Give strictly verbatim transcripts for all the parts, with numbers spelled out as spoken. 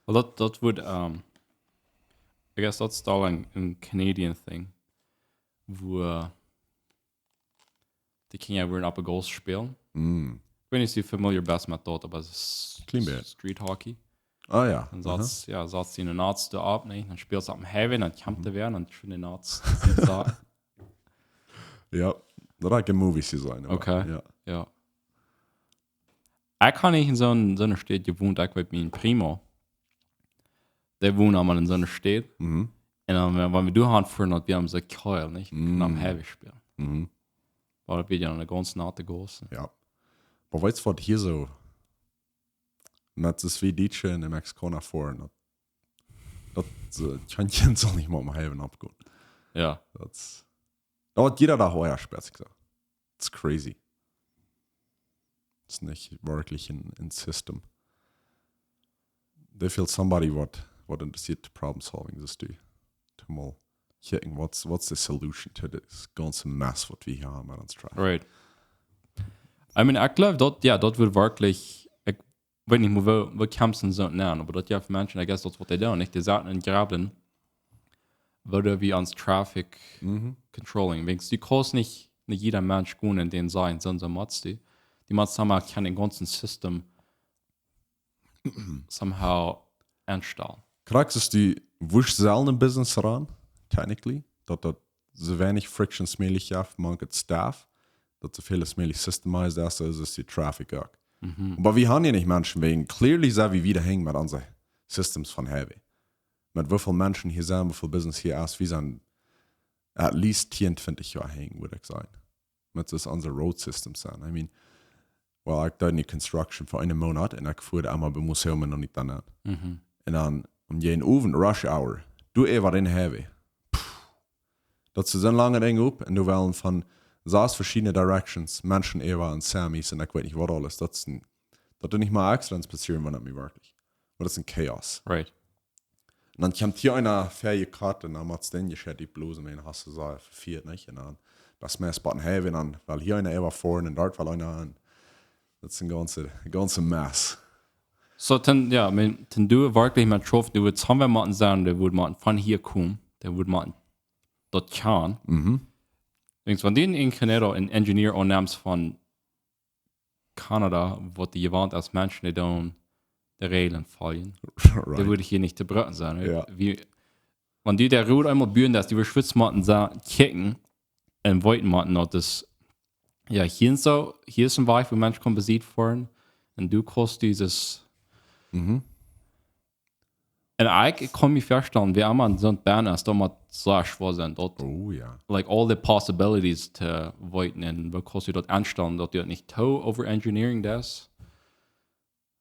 Well, daut, daut woat, um, I guess that's still a, a Canadian thing, wua de Kjinja wudden opp de Goals spälen. Mm. Ekj weet nich, aus du familiar best met daut, oba daut es Kjlien bät. Street Hockey. Ah ja. Dan Aha. Satz, ja, satz du de Nats doa opp, nä? Dan spält du opp dän Highway, dan kjemt hee wada, dan scheen de Nats. Soo. Ja, daut haud ekj en Movies jeseenen, oba Okay. Ja. Ja. Ekj hab nich en soon, soon Staut jewont, ekj weet, mien Primo, dee wond emol en soon Staut. Mhm. Un dan, wan, wan wie doa han fuaren, daut wia soo kolt, nich? Mm. Opp dän Highway spälen. Mhm. Oba daut wia jo ne gaunz naute Goals. Ja. Oba weetst waut hia soo met daut wie Dietsche un de Mexikauna fuaren, daut, daut, äh, kjeene Kjint saul nich mol opp dän Highway oppgonen. Ja. Daut, daut jieda Dach wada spält sikj soo. It's crazy. Daut es nich werkjlich en, en System. They feel somebody waut, waut interessieet problem solving, daut du. Mol kjikjen, what's, what's the solution to this gaunze Mess waut wie hia haben met ons Traffic. Right. I mean, ekj jleew daut, ja, daut woat werkjlich, ekj weet nich mea, woo, woo kjemst du soo aun, oba daut, ja, fa Menschen, I guess, daut es waut dee doonen, nich? Dee sitten un grubblen, woo wie ons Traffic Mhm. controlling. Wiels du kaust nich, nich jieda Mensch gonen un dän sajen, soo un soo motst du. Du motst somehow kjennen dän gaunzen System somehow enstalen. Krakjt es du wurscht selfst en Business ran, technically, daut daut soo weinich frictions mäajlich jeft mank daut Staff, daut soo väl aus mäajlich systemized es, soo es de Traffic uk. Mhm. Oba wie haben hia nich Menschen wäajen, clearly sent wie wieda hinjen met onse Systems von Highway. Met woo väl Menschen hia sent, woo väl Business hia es, wie sent at least tieen, twintich Joa hinjen, wudd ekj sajen. Met soo onse Road Systems sent. I mean, well, ekj deed nu Construction fa eenen Moonat un ekj fua emol biem Museum un dan nich doano. Mhm. Un dan om jäajen Owent Rush Hour, du äwa dän Highway. Pff. Daut es soon langet Enj opp un du wellen von sas veschiedne Directions Menschen äwa un Semis un ekj weet nich waut aules. Daut es en, daut doa nich mol Accidents passieren, wan daut mie werkjlich. Oba daut es en Chaos. Right. Un dan kjemt hia eena väa jekot un dan motst du dän Jescheit bloos un dan hast du soo vefieet, nich? Un dan best meist bie dän Highway un dan well hia eena äwa foaren un doa well eena aun. Daut es en gaunze, gaunze Mess. Soo, dan, ja, I mean, dan du werkjlich met Schaufen, du wudst haben motten sennen, dee wudd motten von hia komen, dee wudd motten daut kjennen. Mhm. Denkjst, wan du en Ingenieur, en Engineer aunnemst von Kanada, waut dee jewant es Menschen, dee dan de Regeln foljen. Dee Right. wudd hia nich to brucken sennen, right? Ja. Wie, wan du de Road emol buen deist, dee wudd schwitz motten sa-, kjikjen un weeten motten, daut es, ja, hia es soo, hia es een Wajch, wua Menschen kjennen besiet foaren. Un du kaust dise Mhm. Un ekj, ekj kaun mie väastalen, wäa emma en soon Band es, daut mott soo schwoa sennen, daut, Oh ja. like, all the possibilities to weeten un woo kaust du daut aunstalen, daut du daut nich to overengineering deist,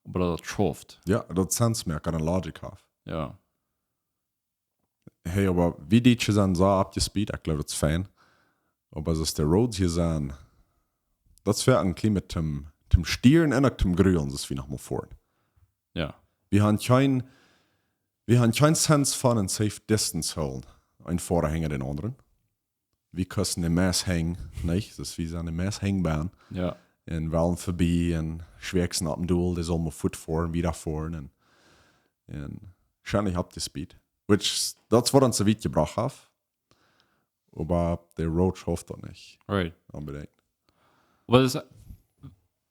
oba daut daut schauft. Ja, daut sense moaken un logic haben. Ja. Hey, oba wie Dietsche sent soo up to speed, ekj jleew daut es fein. Oba soo aus de Roads hia sent, daut es fa een Klima toom, toom stieren un uk toom grulen, soo aus wie noch mol foaren. Ja. Wie haben kjeen, wie haben kjeen sense von een safe distance hoolen. Een Foara hinja dän aundren. Wie kosten de meist hinjen, nich? Daut wie sent de meist hinjen bie. Ja. Un wellen verbie un schwäakjsten opp dän Doel, dee saul mau foot foaren, wieda foaren un, un scheinlich up to speed. Which, daut es waut ons soo wiet jebrocht haft. Oba de Road schauft daut nich. Right. Onbedingt. Oba daut es,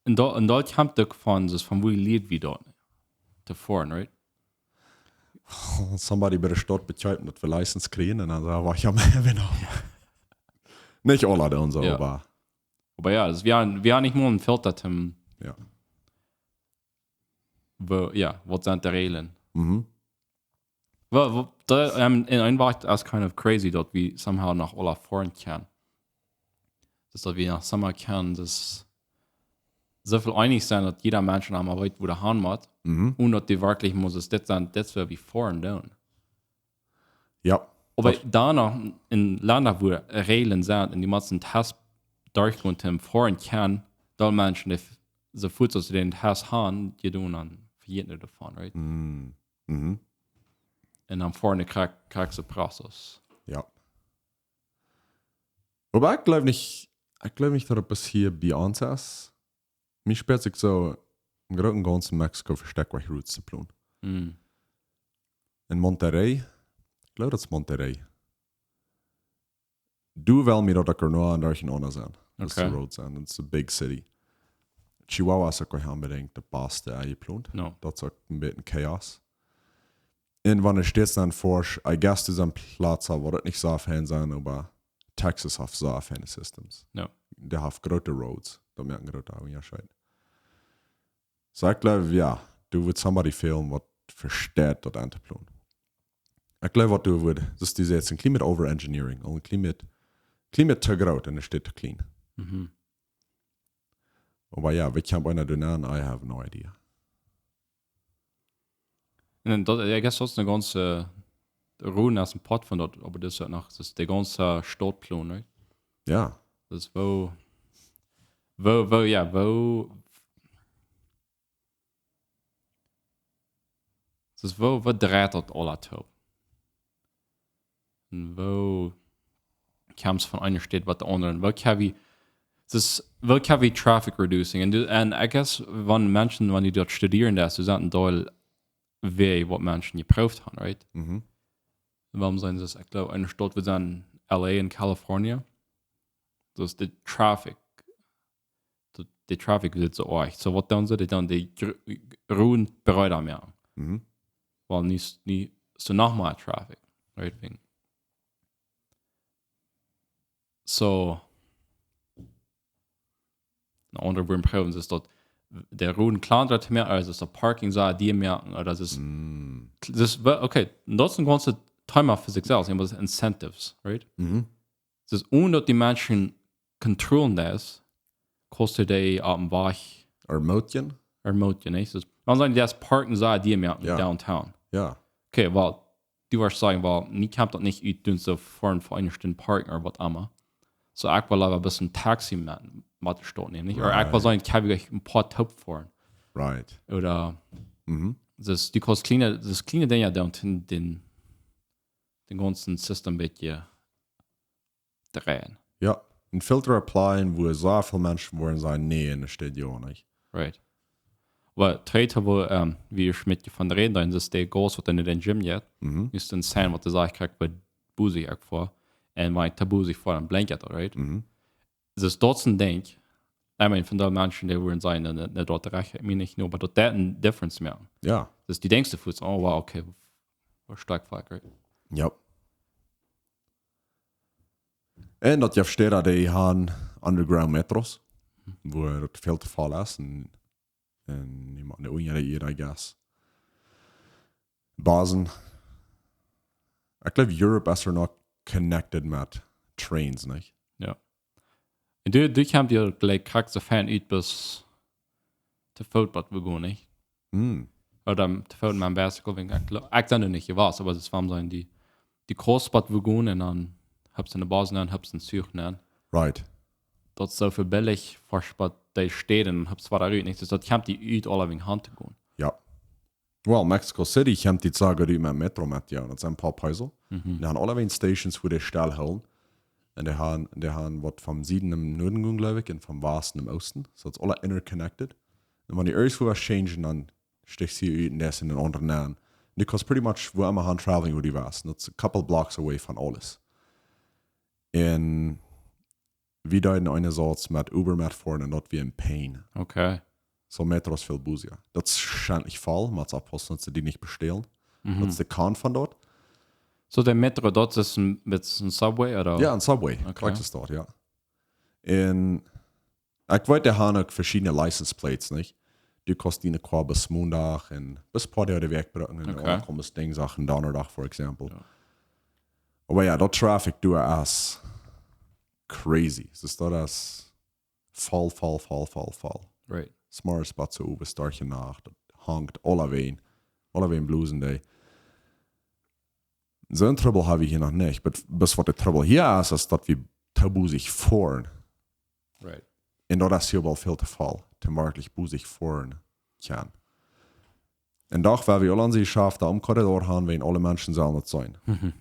un daut, un daut kjemt uk von, daut es von woo lieed wie daut to foaren, right? Somebody bie de Staut bekjeepen, daut wie License kjrieen un dan saj wie, ja, wie haben noch. Nich aule doonen soo, Ja. Oba Oba ja, daut es, wie haben, wie haben nich mol een Filter, Tim. Ja. Woo, ja, waut sent de Regeln? Mhm. Well, wo, daut, ähm, en een Wajch es kind of crazy, daut wie somehow noch aule foaren kjennen. Daut, daut wie noch somehow kjennen, daut soo väl eenich sent, daut jieda Mensch noch mol weet, wua hee han mott. Mhm. Un daut dee werkjlich mott, daut dit sent, dit es woo wie foaren doonen. Ja. Oba dan noch en Lenda, wua Regeln sent, un dee motten Test derchgonen, Tim, foaren kjennen, daut Menschen, dee f-, soo fuaz aus see dän Test haben, dee doonen dan vejäten doavon, right? Mhm. Mhm. Un dan foaren dee krakjt, krakjt dän Prozess. Ja. Oba ekj jleew nich, ekj jleew nich, daut daut hia bie ons es. Mie spieet sikj soo, em Grooten un Gaunzen Mexiko vestekjt waut Routes to plonen. Mm. En Monterrey, ekj jleew daut es Monterrey. Du well mie daut ekj noch een derchenaunda sennen. Daut es de Okay. Road sennen, daut es a big city. Chihuahua es uk nich onbedinjt de baste enjeplont. No. Daut es uk een bät Chaos. Un wan du steist dan forsch, I guess, doa sent Plazen, wua daut nich soo fein sennen, oba Texas haft soo feine Systems. Ja. Dee haft groote Roads, daut moakt een groota Unjascheet. So, ekj jleew, jo, doa woat somebody fälen, waut vesteit daut auntoplonren. Ekj jleew, waut doa woat, daut es dise, een kjlien bät overengineering, een kjlien bät, kjlien bät too groot un de Staut too kjlien. Mhm. Oba jo, wie kjennen eena doonen, I have no idea. Un daut, I guess daut es een gaunze Road aus een Poat von daut, oba daut es uk noch, daut es de gaunze Stautplon, right? Jo. Daut es woo, woo, woo, jo, woo, daut es woo, woo dreit daut aules opp? Un woo kjemt von eene Staut bat de aundre? Woo kjenn wie, daut es, woo kjenn wie traffic reducing? Un, du- un I guess, wan Menschen, wan dee daut studieren, daut es een Deel, woo waut Menschen jeprooft haben, right? Mhm. Wuarom sent see, ekj jleew, eene Staut, wie sent L A en California. Daut es de traffic. Daut, de traffic woat soo oajch. So waut doonen see? Dee doonen de Gr- Roads breeda moaken. Mhm. Wiels nich, nich soo noch mea traffic, right? Wegen. So, een aundret Wuat proowen es daut de Roads kjlanda to moaken, ooda daut de Parking soo dee moaken, ooda daut es, Mm. daut es, we- okay, daut es een gaunzet Thema fa sikj selfst, oba daut es incentives, right? Mhm. Daut es, onen daut dee Menschen kontrollen daut, kost dee opp een Wajch Ermootjen? Ermootjen, nich? Daut, wan see daut Parking soo dee moaken Jo. downtown. Jo. Okay, well, du woascht sajen, well, mie kjemt daut nich ut, doonen soo fa, fa eene Stund parken ooda waut emma. So, ekj well leewa een bät een Taxi met, met de Staut nämen, nich? Ooda ekj well Right. sajen, ekj hab een poa Toop foaren. Right. Ooda, Mhm. daut, du kaust kjliene, daut kjliene Dinja doonen, dän, dän, dän gaunzen System een bät dreien. Jo. Een Filter applyen, wua soo väl Menschen woaren sajen, nä, en de Staut, nich? Right. Oba trigj to woo, ähm, wie wie von räden, daut es de Gas, waut en dän Gym jeit. Mhm. Es een Sign, waut dee sajcht, kjikj, woo booze ekj foa. Un wan ekj too booze foa, dan blinkt daut, right? Mhm. Daut es daut een Dinkj. I mean, von dee Menschen, dee woaren sajen, nä, nä, daut rajcht mie nich, no, oba daut deit een difference moaken. Jo. Daut du denkjst, du feelst, oh, wow, okay, waut stoakj foa, right? Jo. Un daut jeft Städen, dee haben underground Metros, wua daut väl too voll es un, un dee moaken de Unja, I guess. Bussen. Ekj jleew, Europe es noch connected met trains, nich? Un du, du kjemst jo jlikj krakjt soo fein ut, best too Foot bat Wagon, nich? Hm. Ooda too Foot met een Bicycle, wan ekj, ekj sie doa nich jewast, oba daut es, wuarom sent dee, dee kost bat Wagon un dan hast du een Bus un dan hast du een Zuch un dan. Right. Daut es soo väl billiga fa bat dee Städen un hast waut doa rut, nich? Daut kjemt die ut aule Wäaj han to gonen. Jo. Well, Mexico City kjemt dee soogoa met Metro met, jo. Daut sent een poa Päsel. Mhm. Dee haben aule Stations, wua dee stellhoolen. Un dee haben, dee haben waut von Sieden no Nuaden gonen, jleew ekj, un von Wasten no Oosten. So, daut es aule interconnected. Un wan dee irjentwua waut changen, dan stich see ut un daut es en een aundren Nomen. Du kaust pretty much wua emma han traveling, wua du west. Daut es a couple blocks away von aules. Un wie deeden eene Sauz met Uber met foaren un daut wia een Pain. Okay. So, Metro es väl busier. Daut es scheinlich voll, mau es oppaussen, daut see dee nich bestälen. Mhm. Daut es de Con von daut. So, de Metro, daut es een, daut es een Subway, ooda? Jo, een Subway. Okay. Krakjt es daut, jo. Un ekj weet, dee haben uk veschiedne License Plates, nich? Du kaust dee kjrieen bat Mondach un bat een poa Doag de Wäakj brucken un Okay. dan kjemt daut Dinkj, Sach un Donnadach, for example. Jo. Oba jo, daut traffic doa es crazy. Daut es, daut es voll, voll, voll, voll, voll. Right. S'morjes bat soo äwa Stootje Nacht, daut hangt aule Wäaj, aule Wäaj bloos en dee. Soon Trubbel hab wie hia noch nich, oba, oba waut de Trubbel hia es, es daut wie too busy foaren. Right. Un daut es hia woll väl too voll, too werkjlich busy foaren kjennen. Un doch, wan wie aul aun sikj schaft, doa em Korridor haben, wan aule Menschen sellen daut seenen. Mhm.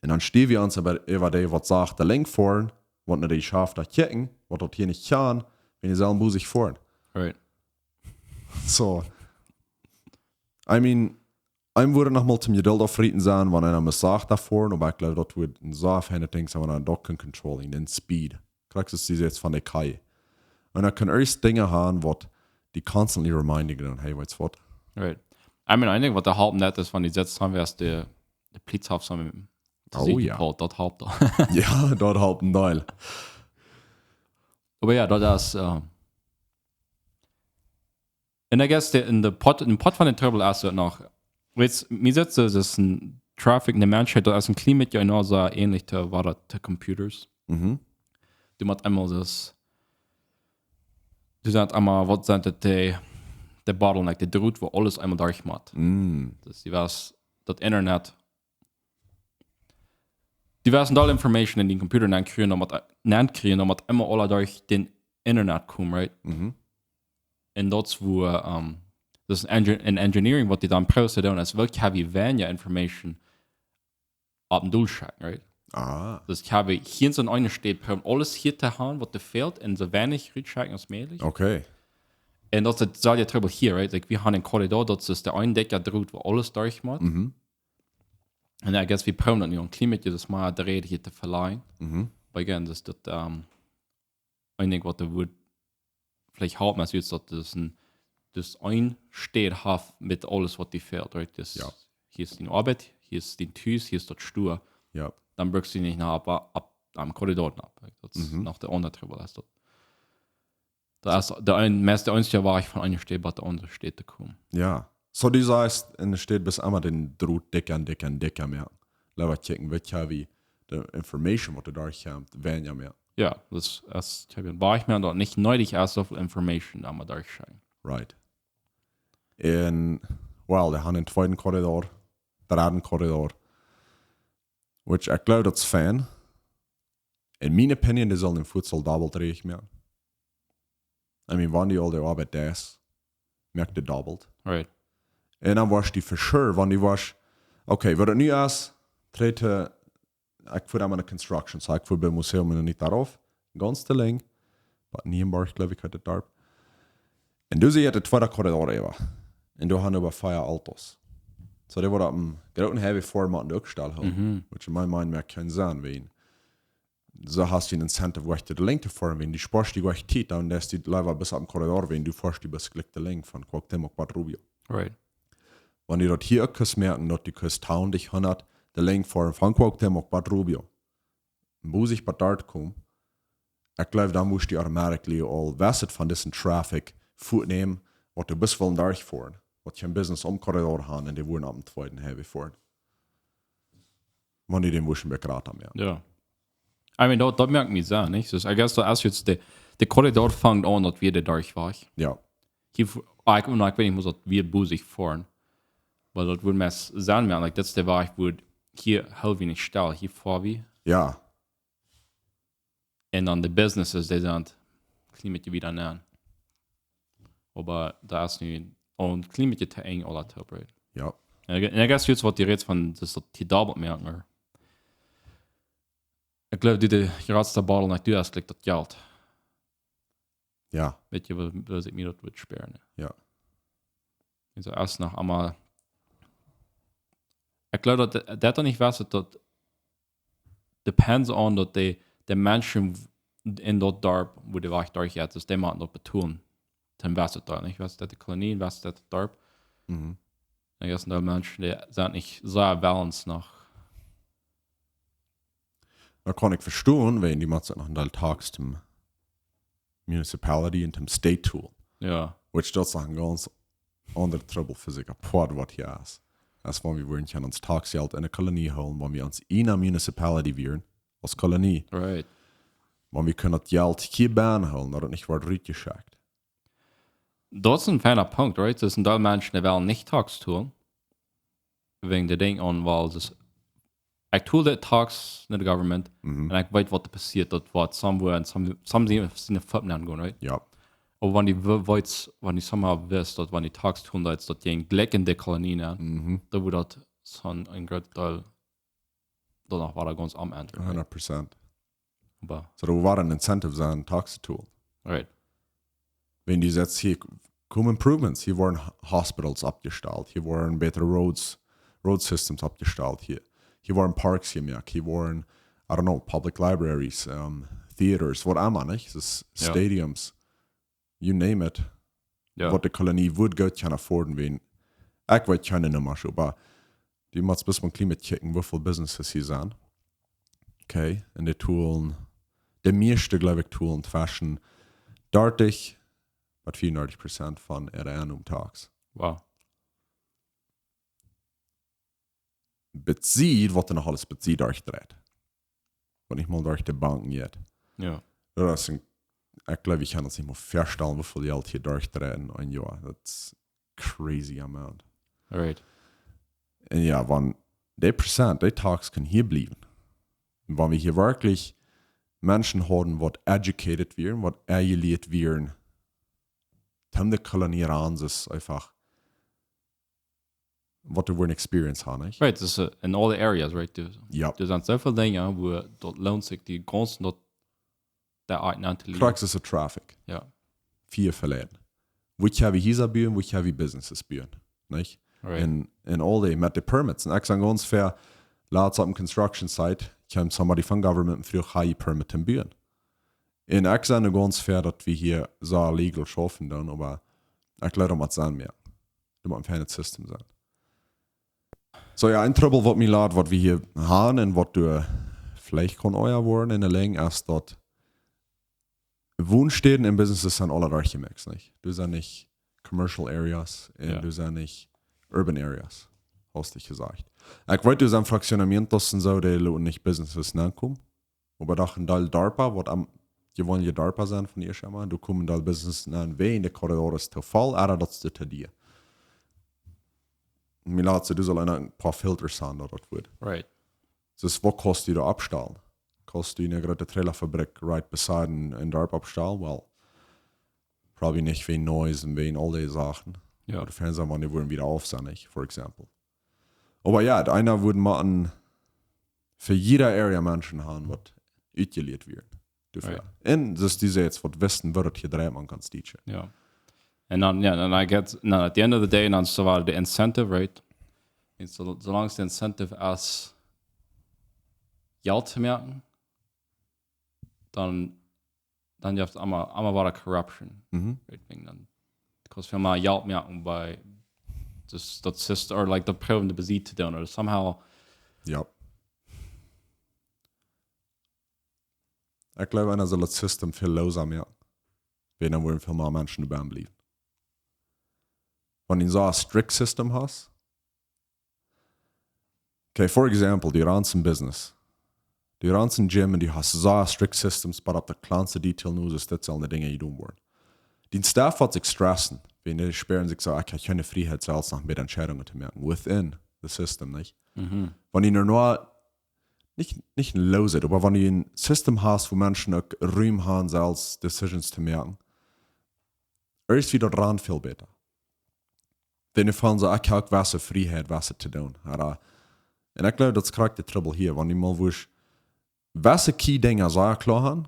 Un dan stäa wie ons äwa, äwa dee waut sacht de Lenj foaren, waut no dee schaft doa kjikjen, waut daut hia nich kaun, wan dee sellen busy foaren. Right. So, I mean, Eenem wudd noch mol toom Jedult oppfrieten sennen, wan eena mol sacht doavon, oba ekj jleew, daut wudd een sea feinet Dinkj sennen, wan eena daut kunn controlling, dän Speed. Krakjt soo aus du sajchst von de K I. Un dan kunn eascht Dinja haben, waut die constantly reminding, dan, hey, weetst waut? Right. I mean, I think waut doa halpt, daut es, wan du sitst, haben wie aus de, de Plietzhaft, so Oh, jo. Daut halpt doa. Jo, daut halpt een Deel. Oba jo, daut es, äh, en I guess, de, en de Pot, en Pot von de Trubbel es daut noch, weetst, mie sitzt, daut es een Traffic, de Menschheit, daut es een kjlien bät, jo, noch soo ähnlich to, waut daut to Computers. Mhm. Du motst eemol daut, du sajchst eemol, waut sent daut de, de Bottleneck, de Drot, wua aules eemol derchmott. Mm. Daut du west, daut Internet, du west een Deel Information en dän Computer nenkjrieen, dan mott, nenkjrieen, dan mott eemol aules derch dän Internet komen, right? Mhm. Un daut es wua, ähm, daut es een Engi-, een Engineering, waut du dan proowst to doonen, es, woo kjenn wie weinja Information opp een Deel schekjen, right? Ah, Daut kjenn wie hia en soon eene Städ proowen, aules hia to haben, waut doa fält, un soo weinich rutschekjen aus mäajlich. okay. Un daut es daut selwje Trubbel hia, right? Like, wie haben een Korridor, daut es de een dikja Drot, wua aules derchmott. Mhm. Un I guess, wie proowen daut nu een kjlien bät, daut mea de Räd hia to velajen. Mhm. But again, daut, daut, ähm, een Dinkj, waut doa wudd veleicht halpen, es daut, daut een, daut een Städ haft met aules, waut die fält, right? Daut, Jo. Hia es dien Oabeit, hia es dien Tus, hia es daut Stua. Jo. Dan bruckst du nich no, opp, opp, opp een Korridor no. Daut es Mhm. noch de aundre Trubbel, es daut. Daut es de een-, meist de eensje Wajch von eene Städ bat de aundre Städ to komen. Jo. So, du sajchst, en de Städ best eemol dän Drot dikja un dikja un dikja moaken. Leewa checken, waut kjenn wie, de Information, waut doa derchkjemt, weinja moaken. Jo, daut es, es, ekj hab een Wajch moaken, daut nich needich es, soo väl Information doa mol derchschekjen. Right. Un, well, dee haben een tweeden Korridor, dreden Korridor. Which, ekj jleew, daut es fein. En miene Opinion, dee sellen dän Futsal dobbelt rajcht moaken. I mean, wan du aul de Oabeit deist, moak dee dobbelt. Right. Un dan woascht du for sure, wan du woascht, okay, waut nu es, trete, ekj foa dan no de Construction, so ekj foa bie Museum en nich doaropp, gaunz de Lenjd, bie Nienborg, jleew ekj, heet daut Darp. Un du siehst de tweede Korridor äwa. Un du hast äwa vea Autos. So, dee woat opp een grooten Highway foaren, motten uk stell hoolen. Mhm. Which in my mind moakt kjeen Senn, wiels soo hast du een Incentive, wajch de Lenjd to foaren, wiels du spoascht die wajch Tiet, dan deist du leewa bat opp een Korridor, wiels du foascht die bat jlikj de Lenjd von Cuauhtémoc bat Rubio. Right. Wan du daut hia uk kaust moaken, daut du kaust tausend hundat de Lenjd foaren von Cuauhtémoc bat Rubio. Wua see bat doa komen, ekj jleew, dan woascht du automatically aul waut von disen Traffic wajchnämen, waut du best wellen derchfoaren, waut kjeen Business aum Korridor haben un dee wudden opp een tweeden Highway foaren. Wan du dän woascht bie Krater moaken. Jo. I mean, daut, daut moakt mie Senn, nich? Dus, I guess, daut es nu de, de Korridor fangt aun, daut wie doa derchwajch. Jo. Hia, fu-, ah, ekj, no, ekj weet nich, mott daut wie bosich foaren. Oba daut wudd mie Senn moaken, like, daut es de Wajch, wua hia hool wie nich stell, hia foa wie. Jo. Un dan de Businesses, dee sent een kjlien bät wieda nenn. Oba daut es nu aul een kjlien bät to enj, aula toop, right? Jo. Un I gue-, un I guess, daut es waut du rätst von, daut es daut die dobbelt moaken, oba ekj jleew, de, de jratste Bottleneck, du hast jlikj daut Jelt. Jo. Weet jie, wua, wua ekj mie daut wudd späaren? Jo. Un soo es noch eemol, ekj jleew, daut, daut doa nich wia, daut, daut depends on daut de, de Menschen en daut Darp, wua de Wajch derchjeit, dus dee motten daut betonen. Dan wia daut doa, nich? Wia daut de Kolonie, wia daut daut Darp? Mhm. Dan es daut Menschen, dee sent nich soo wellens noch. Daut kaun ekj vestonen, wiels du motst noch een Deel Tax toom Municipality un toom State tool. Jo. Which daut es een gaunz aundra Trubbel fa sikj apoat, waut hia es. Daut es, wan wie wudden kjennen ons Taxjelt en de Kolonie hoolen, wan wie ons en eene Municipality wieren, aus Kolonie. Right. Wan wie kjennen daut Jelt hia bie hoolen, daut et nich woat rutjeschekjt. Daut es een feina Punkt, right? Daut es een Deel Menschen, dee wellen nich Tax tolen. Wäajen dee denkjen aun, well, dus, ekj tol de Tax no de government, Mhm. un ekj weet, waut doa passieet, daut woat somewhere en some, some sien, sien Foppen aungonen, right? Jo. Oba wan du we-, weetst, wan du somehow wist, daut wan du Tax tolen deist, daut du jlikj en de Kolonie, Mhm. dan wudd daut soon een groot Deel dan noch wada gaunz aundre, right? Hundat Prozent. Oba, So, doa woat een Incentive sennen, Tax to tolen. right. Wan du sajchst, hia komen Improvements, hia woaren Ho-, Hospitals oppjestalt, hia woaren bätre Roads road systems oppjestalt hia. Hia woaren parks jemoakt, hia woaren, I don't know, public libraries, um, theaters, waut emma, nich? Daut es, jo, stadiums, you name it. Jo. Waut de Kolonie wudd goot kjennen afforden, wan, ekj weet kjeene Nummasch, oba du motst bloos mol een kjlien bät kjikjen, woo väl businesses hia sent. Okay, un dee tolen, de mieeschte, jleew ekj, tolen tweschen dartich bat fiefendartich Prozent von äare Enkomst. Wow. Besied, waut doa noch aules besied derchdreit. Waut nich mol derch de Banken jeit. Jo. Daut es een, ekj jleew, ekj kaun daut nich mol väastalen, woo väl Jelt hia derchdreit enn een Joa. Daut es crazy amount. Right. Un jo, wan dee Prozent, dee Tax kaun hia bliewen. Wan wie hia werkjlich Menschen hauden, waut educated wieren, waut jelieet wieren, dan de Kolonie aun sikj eefach, waut dee wudden experience haben, nich? Right, daut es, uh, in all the areas, right? Du, jo, doa sent soo väl Dinja, wua daut loont sikj, dee gaunz, daut, daut Ort aun to lieren. Krakjt soo aus de traffic. Jo. Hia veleicht. Wua kjenn wie Hiesa buen, wua kjenn wie businesses buen, nich? Right. Un, un aul dee met de permits. Un ekj saj gaunz väl, latst opp een construction site, kjeem somebody von government un fruach, hab jie permit toom buen? Un ekj saj nu gaunz väl, daut wie hia soo legal schaufen doonen, oba ekj leew daut mott sennen mea. Daut mott een fein System sennen. Soo jo, een Trubbel, waut mie lat, waut wie hia haben un waut doa veleicht kaun oaja woaren enne Lenj, es daut Wonstäden un businesses sent aule derchjemixt, nich? Doa sent nich commercial areas un, jo, doa sent nich urban areas, hast du jesajcht. Ekj weet, doa sent fraccionamientos un soo, dee loten nich businesses nenkomen. Oba doch een Deel Darpa, waut aum jeweenelje Darpa sent von hia, saj mau, doa komen een Deel businesses nenn, wäajen de corredores to voll, ooda daut es to dia. Mie lat see, doa saul een poa Filters haben, daut daut woat. Right. Daut es, waut kaust du doa oppstalen? Kaust du eene groote Trailerfabrik right beside een, een Darp oppstalen? Well, probably nich, wäajen noise un wäajen aul dee Sachen. Jo. Oba de Fernseher, wan dee wudden wada auf sennen, nich? For example. Oba jo, daut eena wudd mau een, fa jiede Area Menschen haben, waut utjelieet wieren. Doafäa. Right. Un daut dee soo waut wisten, woo daut hia dreien kaun stietjen. Jo. Un dan, jo, dan I guess, dan at the end of the day, dan es soo waut de incentive, right? Un soo, soo lang aus de incentive es, Jelt to moaken, dan, dan jeft et emma, emma wada corruption. Mhm. Right? Wäajen dan, daut kaust väl mea Jelt moaken bie, daut, daut System, or like, daut proowen de besied to doonen, or somehow. Jo. Ekj jleew, eena saul daut System väl loosa moaken. Wäajen dan wudden väl mea Menschen doabie bliewen. Wan du soo een strict System hast. Okay, for example, du runst een business. Du runst een gym un du hast soo strict systems, but opp de kjlanste Detail nu, daut dit sellen de Dinja jedonen woaren. Dee Staff woat sikj stressen, wan dee spieren sikj soo, ekj hab kjeene Frieheit, selfst noch met Entscheidungen to moaken within the system, nich? Mhm. Wan du nu nich, nich een loose, oba wan du een System hast, wua Menschen uk Rum haben, selfst decisions to moaken, es daut dan väl bäta. Wan du von soo, ekj hab uk waut Frieheit, waut to doonen, ooda? Un ekj jleew, daut es krakjt de Trubbel hia, wan du mol wurscht waut key Dinja soo kloa haben,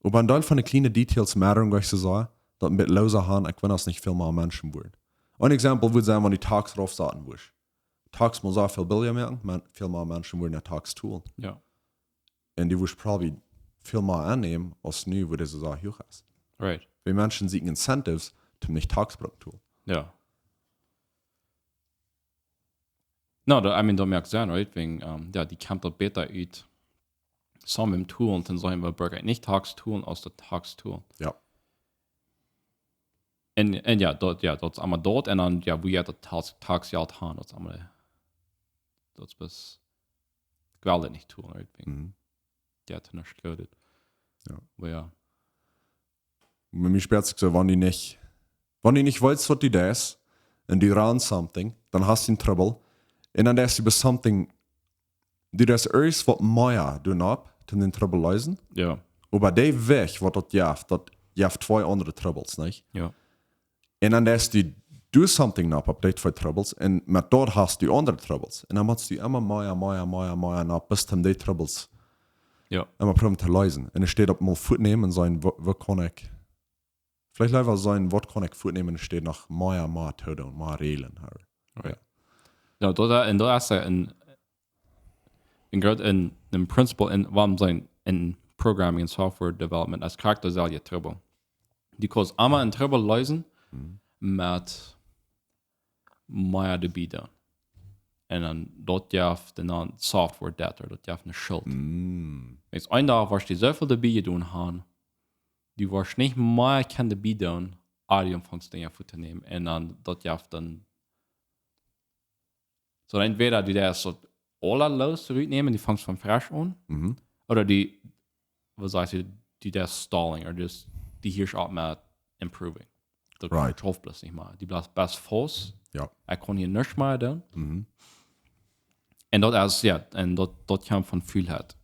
oba een Deel von de kjliene Details moaken, waut ekj soo saj, daut een bät loosa haben, ekj weet, daut nich väl mea Menschen wudden. Een Exempel wudd sennen, wan du Tax rauf saten wurscht. Tax mott soo väl billja moaken, mau väl mea Menschen wudden Tax tolen. Jo. Un du wurscht probably väl mea aunnämen, aus nu, wua dise Sach huach es. Right. Wan Menschen sieekjen incentives, om nich Tax brucken to tolen. Jo. No, daut, I mean, daut moakt Senn, right? Wäajen, ähm, jo, dee kjemt daut bäta ut, soo met tolen, dan saj wie, wie brucken nich Tax tolen, aus daut Tax tolen. Jo. Un, un jo, daut, jo, daut es emma daut, un dan, jo, woo jie daut Tax, Tax Jelt haben, daut es emma, daut es bes, ekj well daut nich tolen, right? Wäajen, mhm, jo, to nuscht goot. Jo. Oba jo. Bie mie spieet sikj soo, wan du nich, wan du nich weetst, waut du deist, un du runst something, dan hast du een Trubbel. Un dan deist du bie something, du deist ieescht waut mea doonen, om dän Trubbel losen. Jo. Oba de Wajch, waut daut jeft, daut jeft twee aundre Trubbels, nich? Jo. Un dan deist du, du something nopp opp dee twee Trubbels, un met daut hast du aundre Trubbels. Un dan motst du emma mea, mea, mea, mea nopp, bes du dee Trubbels, jo, emma proowen to losen. Un enne Städ opp mol fuatnämen un seenen, woo, woo kaun ekj, veleicht leewa seenen, waut kaun ekj fuatnämen, enne Städ noch mea, mea to doonen, mea Reajlen haben. Right. Jo. Ja, daut, un daut es een, een groot, een, een principle en, wuarom sent en programming en software development es krakjt daut selwje Trubbel. Du kaust emma een Trubbel leesen met mea doabie doonen. Un dan daut jeft dan software debt, daut jeft ne Schult. Wan eena woat die soo väl doabie jedonen haben, du woascht nich mea kjennen doabie doonen, Audio fangst Dinja väa to nämen. Un dan daut jeft dan So, entweder du deist daut aula loos rutnämen, du fangst von fresch aun, ooda du, waut sajchst du, du deist stalling, ooda du, du hieescht opp met improving. Daut Right. Schauft bloos nich mea. Du blifst best faust. Ja. Ekj kaun hia nuscht mea doonen. Mhm. Un daut es, jo, un daut, daut kjemt von Fulheit.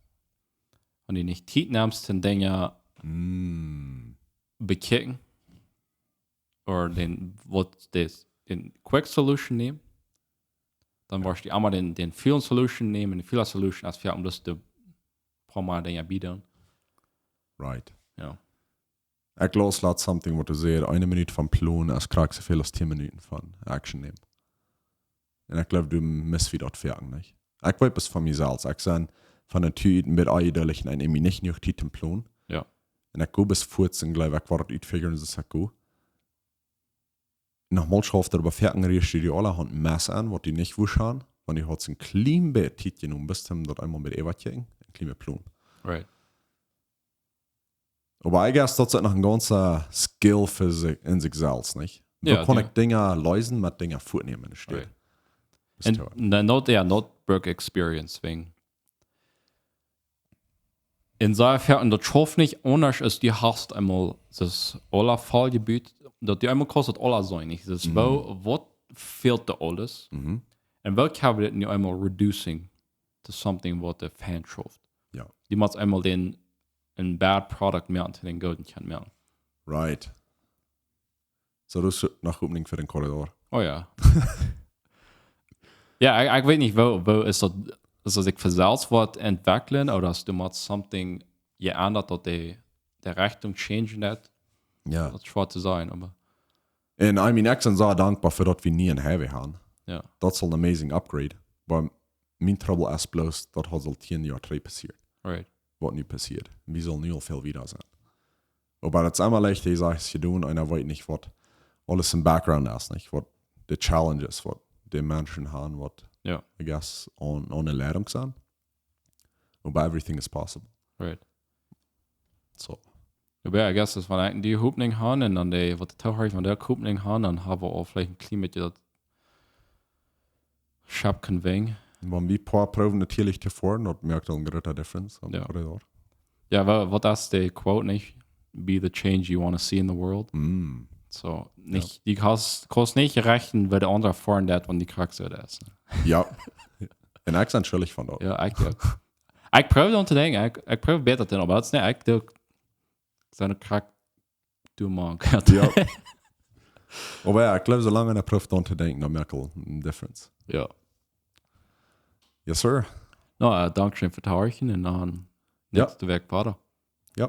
Wan du nich Tiet nemst, dan Dinja Mm. bekjikjen, ooda dän, waut dee, dän Quick Solution nämen, dan woascht du emma dän, dän Feel Solution nämen, dän Feel Solution es fa om bloos de poa mea Dinja bie doonen. Right. Jo. Ekj läs latst something waut doa sajcht, eene Minut von Plon es krakjt soo väl aus tieen Minuten von Action nämen. Un ekj gleew, du motst wada daut foaken, nich? Ekj weet daut von mie selfst. Ekj sie von Natua ut een bät onjeduldich un ekj neem mie nich jenuach Tiet toom Plon. Jo. Un ekj go bat fuaz un gleew, ekj woa daut utfigren, soo aus ekj go. Noch mol schauft doa bie foaken rieescht du die aulahaunt Mess aun, waut du nich wurscht haben, wan du haudst een kjlien bät Tiet jenomen, best du daut eemol bie äwakjikjen, een kjlien bät Plon. Right. Oba I guess daut es noch een gaunza Skill fa sikj, en sikj selfst, nich? Jo, woo kaun ekj Dinja leesen, met Dinja väanämen enne Städ? Right. Best du Un dan daut, jo, daut brukt Experience, wäajen en soo foaken, daut schauft nich aundasch aus du hast eemol daut aula voll jebut, daut du eemol kaust daut aula seenen, nich? Daut es Mhm. woo, waut fält doa aules? Mhm. Un woo kjenn wie dit nu eemol reducing to something waut de Fan schauft? Jo. Du motst eemol dän, een bad product moaken, dän gooden kjennen moaken. Right. So, daut es noch Hopninj fa dän Korridor. Oh jo. Jo, ekj, ekj weet nich, woo, woo es daut, es daut sikj von selfst woat entwekjlen, ooda es doa mott something jeendat, daut de, de Rechtunk changen deit? Jo. Daut es schwoa to sajen, oba Un I mean, ekj sie soo dankboa fa daut wie nu een Highway haben. Jo. Daut es een amazing upgrade. Oba mien Trubbel es bloos, daut haud aul tieen Joa trigj passieet. Right. Waut nu passieet. Wie sellen nu aul väl wieda sennen. Oba daut es emma leicht, du sajchst, je doonen, un eena weet nich, waut aules em Background es, nich? Waut de Challenges, waut de Menschen haben, waut, Jo. I guess, aun, aun de Leidunk sent. Oba everything is possible. Right. So. Oba jo, I guess, daut wan ekj dee Hopninj hab un dan dee, waut de Toohorch von dee Hopninj haben, dan hab wie aul veleicht een kjlien bät daut Schep kjennen wenjen. Wan wie poa proowen natieelich to foaren, daut moakt aul een grooten difference. Jo. Jo, wa-, waut es de Quote, nich? Be the change you wanna see in the world. Mm. So, nich, Jo. du kaust, kaust nich rechten, woo de aundra foaren deit, wan dee krakjt soo es, nä? Jo. Un ekj sie schuldich von daut. Jo, ekj uk. Ekj proow dan to denkjen, ekj, ekj proow bäta to, oba daut es, nä, ekj doo, soo een krakjt doo mank. Jo. Oba jo, ekj gleew, soo lang eena proowt dan to denkjen, dan moakt aul een difference. Jo. Yes, sir. No, eh, dankscheen fa daut Horchen un dan Jo. näakjste Wäakj wieda. Jo.